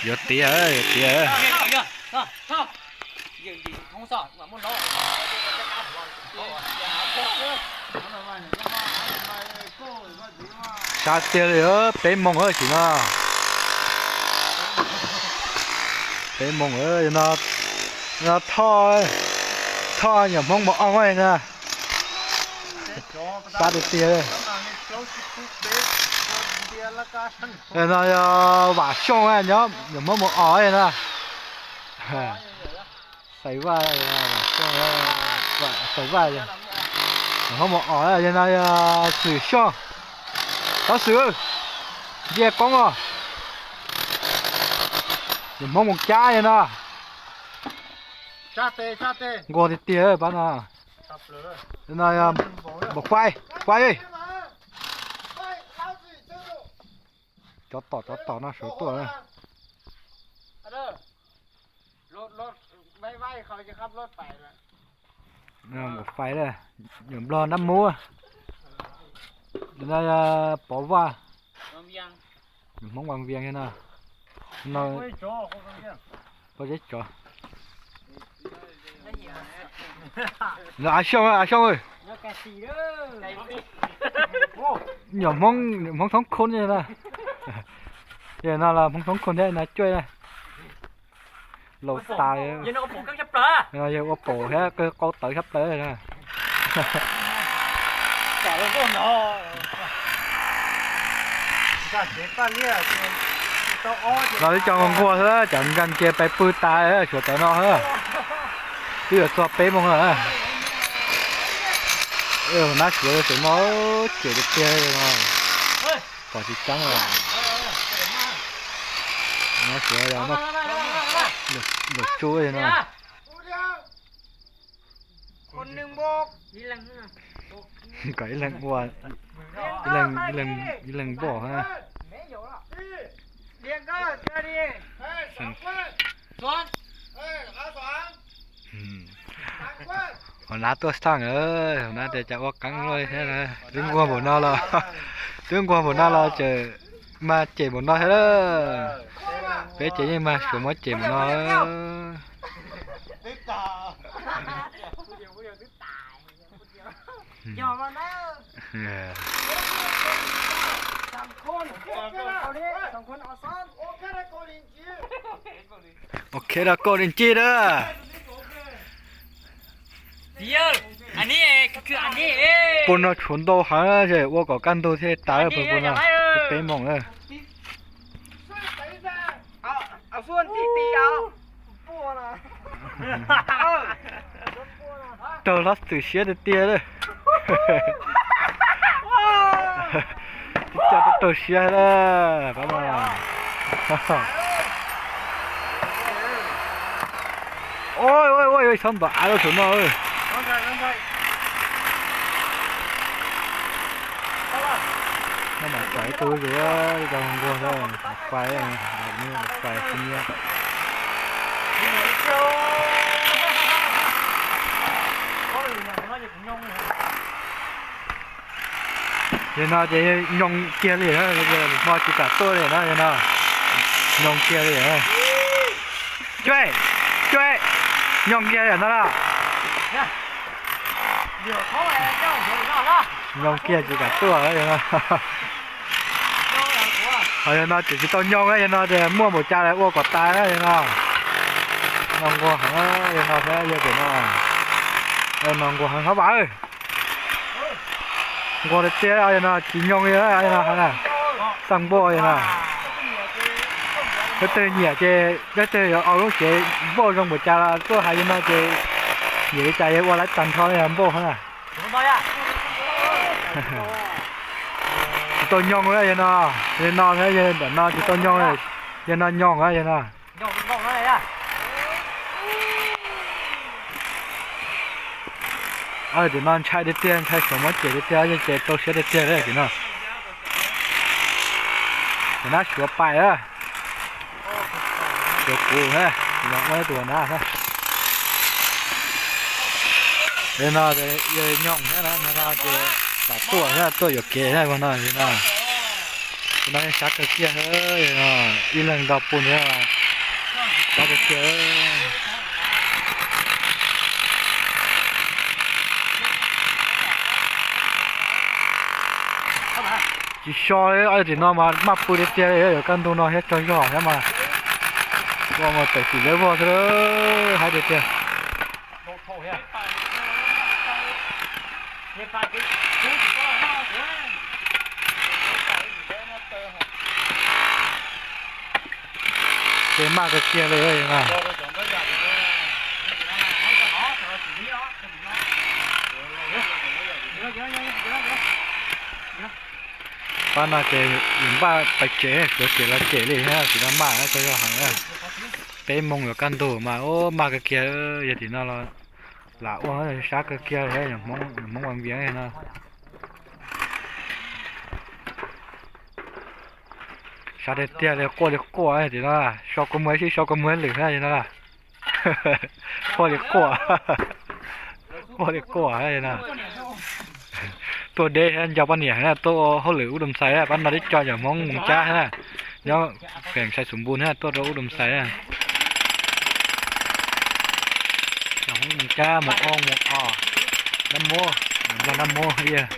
Yuav tiav, yuav tiav. Sab tiag li, peb moos tam sim no. Peb moos, no Thoj, Thoj nyuam Hmoob Mus Os na. Sab tiag tiag. No yog Vam Xyooj, nyob nyuam Hmoob Mus Os na. Xais Vaj, Vam Xyooj, Xais Vaj, nyuam Hmoob Mus Os. Yog no yog Xwm Xyooj, Xov Xwm, Ncej Koob os. Nyuam Hmoob Mus Cab yog no. Nquag tiag tiag pab no. No yog Npaum Fais, Fais. Cov tom, cov tom no sawv tuaj. Npaum Fais, nyuam Nplog Nrab Mub. No yog Pov Vaj, nyuam Hmoob Vaj Vias no. Pov Zeb Tsov. Av Xyooj, Av Xyooj, nyuam Hmoob, Hmoob Thoob Khun na. Yog no los Hmoob Thoob Khun thiab no cuaj na. Laus tas, yog ua paum thiab qau tawv tshaj plaws. Los twb cov nquag xwb, cov nkag kiag pais pw tas, suav cov no xwb. Twb yuav txog peb moos lawm. Nab suav tam no cem tiag tiag no. Pom tsis tseeb lawm. Nab suav lawm tsuj no. Kom ib leeg ua, ib leeg npoj na. Hauv Nab tuaj xaj, Hauv Nab tias cas ua qeeb luaj thiab. Twb nquag npaum no los, twb nquag npaum no los tseem mas cem npaum no thiab lawm. Peb ces yeej mas suav muab cem npaum no. Ok, rau koj li ncig na. Puag no tshuav ntau heev, ua kom kaj ntug thiaj tas puag no. Peb moos na. Raug hlob Xwm siab tiag tiag li. Twb coj tau raug siab na. Ua ua ua, txhob ntaus av rau saum no. No mas tsam ib tug zus, ib co nquag, fais, fais xwb nyiab. Yog no ces nyoos kiag li, hmo tsis kam tuaj li no, yog no nyoos kiag li. Cuj, cuj, nyoos kiag li no na. Nyoos kiag tsis kam tuaj. Ho yog no ces tsis tau nyoos, yog no ces muaj npaum cas los ua kom tas na, yog no. No nquag heev, yog no thiab yog tias no, no nquag heev hov Vam. Nquag tiag tiag, yog no tsis nyoos li, yog no xaj npauj yog no. Leej twg nyiam ces leej twg yuav au lub tsev npauj zoo npaum cas los tuaj hais yog no ces nyiam li cas yog ua lawv tag nrho yog npauj na. Tsis tau nyoos yog no, yog no thiab yog ntawm no tsis tau nyoos, yog no nyoos yog no. Tim no ntshai tiag tiag, ntshai suav muab cem tiag tiag, yeej ces rau siab tiag tiag li tim no. Tim no suav pais, suav kuv, ua tus nab. Tim no yog nyoos thiab, no ces tam tuaj thiab tuaj yuam kev thiab no, tim no. Tus no sab kawg kiag, ib leeg nto pus ntawd, sab kawg kiag. Tsis so li, ob tim no mas maj pw tiag tiag li, yuav kaj ntug no thiab tsaug zog thiab mas. Ua mas pem tim liab vog xwb, haib tiag tiag. Ces maj kawg kiag li na. Pab no ces yus npaj pais tsev, kuv cem los cem li thiab, tsis tau maj tsaug zog heev. Peb moos yuav kaj ntug mas ub maj kawg kiag, yog tim no los lam ua sab kawg kiag, Hmoob Vas Vias no. Sab tiag tiag li, quaj li quaj tim no, so kua muag ib sij so kua muag ib lwm no. Quaj li quaj, quaj li quaj no. Tuaj deb thiab nco poj niam na, tuaj ua hauj lwm ub doo xais, pab no tib co yog Hmoob Moos Cab na, nyob feem Xais Xus Npus na, tuaj rau ub doo xais na. Yog Hmoob Moos Cab, Moos Oos, Moos Os, Nab Muab, Moos Nplog Nab Muab ib yam.